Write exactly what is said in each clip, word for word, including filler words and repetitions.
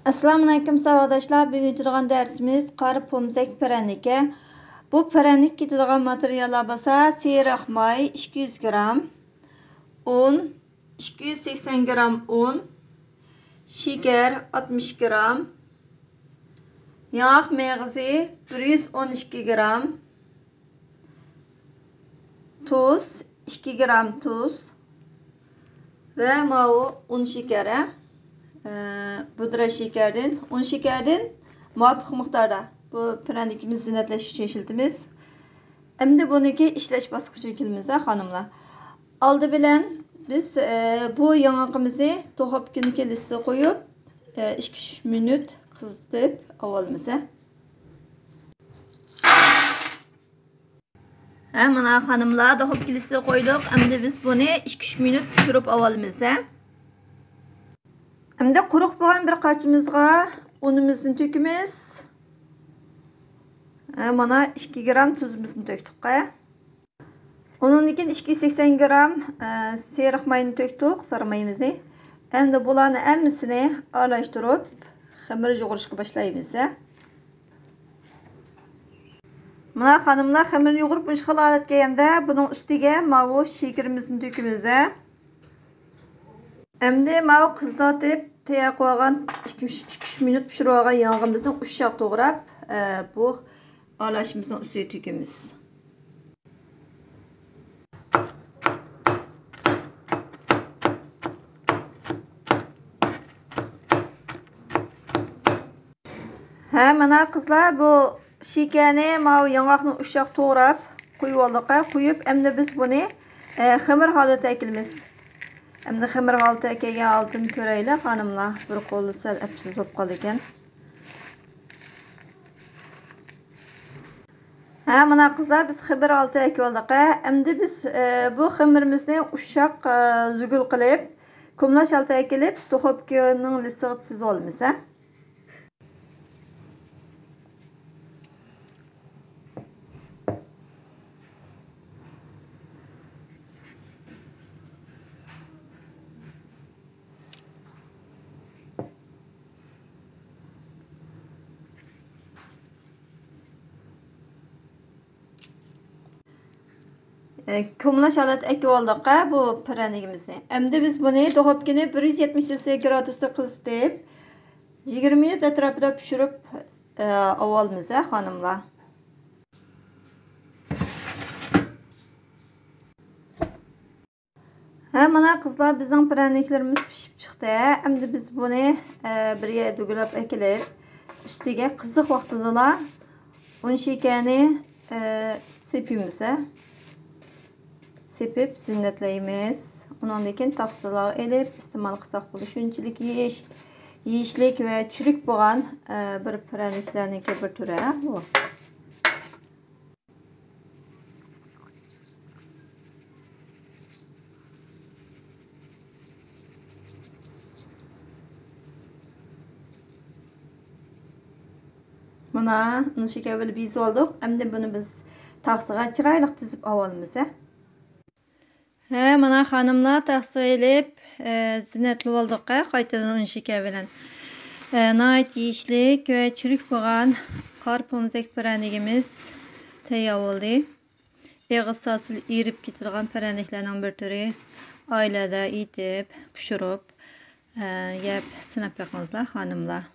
ئەسسالامۇئەلەيكۇم ساۋاقداشلار، بۈگۈن ئۆتىدىغان دەرسىمىز قار پومزەك پىرەنىكى. بۇ پىرەنىك كېتىدىغان ماتېرىياللار بولسا سېرىق ماي ئىككى يۈز گرام، ئۇن، ئىككى يۈز سەكسەن گرام ئۇن، شېكەر ئاتمىش گرام، ياڭاق مېغىزى بىر يۈز ئون ئىككى گرام، تۇز، ئىككى گرام تۇز ۋە ماۋۇ ئۇن شېكەر، ھە، ئە، بۇدرا شېكەردىن، ئۇن شېكەردىن مۇۋاپىق مىقداردا بۇ پىرەنىكىمىز زىننەتلەش ئۈچۈن ئىشلىتىمىز. ئەمدى بۇنىڭكى ئىشلەش باسقۇچىغا كېلىمىز، ھە، خانىملار. ئالدى بىلەن بىز، ئە، بۇ ياڭاقىمىزنى دوخوپكىنىڭ كېلىسىگە قويۇپ، ئە، ئىككى ئۈچ مىنۇت قىزىتىپ ئاۋالىمىز، ھە. ھە، مانا خانىملار، دوخوپكىلىسىگە قويدۇق. ئەمدى بىز بۇنى ئىككى ئۈچ مىنۇت پىشۇرۇپ ئاۋالىمىز، ھە. ئەمدى قۇرۇق بولغان بىر قاچىمىزغا ئۇنىمىزنى تۆكىمىز. ھە، مانا ئىككى گرام تۇزىمىزنى تۆكتۇق، ھە. ئۇنىڭدىن كېيىن ئىككى يۈز سەكسەن گرام، ئە، سېرىق ماينى تۆكتۇق، سارى مايىمىزنى. ئەمدى بۇلارنى ھەممىسىنى ئارىلاشتۇرۇپ، خېمىر يۇغۇرۇشقا باشلايمىز، ھە. مانا خانىملار، خېمىرنى يۇغۇرۇپ مۇشۇ خىل ھالەتكە كەلگەندە، بۇنىڭ ئۈستىگە ماۋۇ شېكىرىمىزنى تۆكىمىز، ھە. ئەمدى ماۋۇ قىزىتىپ تەييار قىلىۋالغان ئىككى، ئۈچ، ئىككى، ئۈچ مىنۇت پىشۇرۇۋالغان ياڭىقىمىزنى ئۇششاق توغراپ، ئە، بۇ ئارىلاشمىسىنىڭ ئۈستىگە تۆكىمىز. ھە، مانا قىزلار، بۇ شېكەرنى ماۋۇ ياڭاقنى ئۇششاق توغراپ قويۇۋالدۇق. قويۇپ، ئەمدى بىز بۇنى، ئە، خېمىر ھالىتىگە ئەكېلىمىز. ئەمدى خېمىر ھالىتىگە كەلگەن ھالىتىنى كۆرەيلى، خانىملار. بىر قولى سەل ئەپسىز بولۇپ قالىدىكەن. ھە، مانا قىزلار، بىز خېمىر ھالىتىگە ئەكىۋالدۇق. ھە، ئەمدى بىز، ئە، بۇ خېمىرىمىزنى ئۇششاق، ئە، زۈگۈل قىلىپ، كۇملاش ھالىتىگە ئەكېلىپ، دوخوپكىنىڭ لىسىغا تىزىۋالىمىز، ھە. ئە، كۇملاش ھالەتتە ئەكىۋالدۇق، ھە، بۇ پىرەنىكىمىزنى. ئەمدى بىز بۇنى دوخوپكىنى بىر يۈز يەتمىش سېلسىيۇس گرادۇستا قىزىتىپ، يىگىرمە مىنۇت ئەتراپىدا پىشۇرۇپ، ئە، ئاۋالىمىز، ھە، خانىملار. ھە، مانا قىزلار، بىزنىڭ پىرەنىكلىرىمىز پىشىپ چىقتى. ئەمدى بىز بۇنى، ئە، بىر يەرگە دۈگىلەپ ئەكېلىپ، ئۈستىگە قىزىق ۋاقتىدىلا ئۇن شېكەرنى، ئە، سېپىمىز، ھە. سېپىپ زىننەتلەيمىز. ئۇنىڭدىن كېيىن تاخسىلارغا ئېلىپ ئىستېمال قىلساق بولىدۇ. شۇنچىلىك يېيىش، يېيىشلىك ۋە چۈرۈك بولغان، ئە، بىر پىرەنىكلەرنىڭكى بىر تۈرى، ھە، بۇ. مانا، ئۇن شېكەر بىلەن بېزىۋالدۇق. ئەمدى بۇنى بىز تاخسىغا چىرايلىق تىزىپ ئاۋالىمىز، ھە. ھە، مانا خانىملار، تاخسىغا ئېلىپ، ئە، زىننەتلىۋالدۇق، ھە، قايتىدىن ئۇن شېكەر بىلەن. ئە، ناھايىتى يېيىشلىك ۋە چۈرۈك بولغان قار پومزەك پىرەنىكىمىز تەييار بولدى. ئېغىز سالسىلا ئېرىپ كېتىدىغان پىرەنىكلەرنىڭ بىر تۈرى. ئائىلىدە ئېتىپ، پىشۇرۇپ، ئە، يەپ سىناپ بېقىڭلار، خانىملار.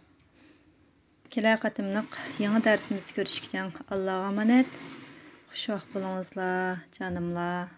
كېلەر قېتىملىق يېڭى دەرسىمىزدە كۆرۈشكىچە ئاللاغا ئامانەت. خۇشۋاق بولۇڭلار، جانىملار.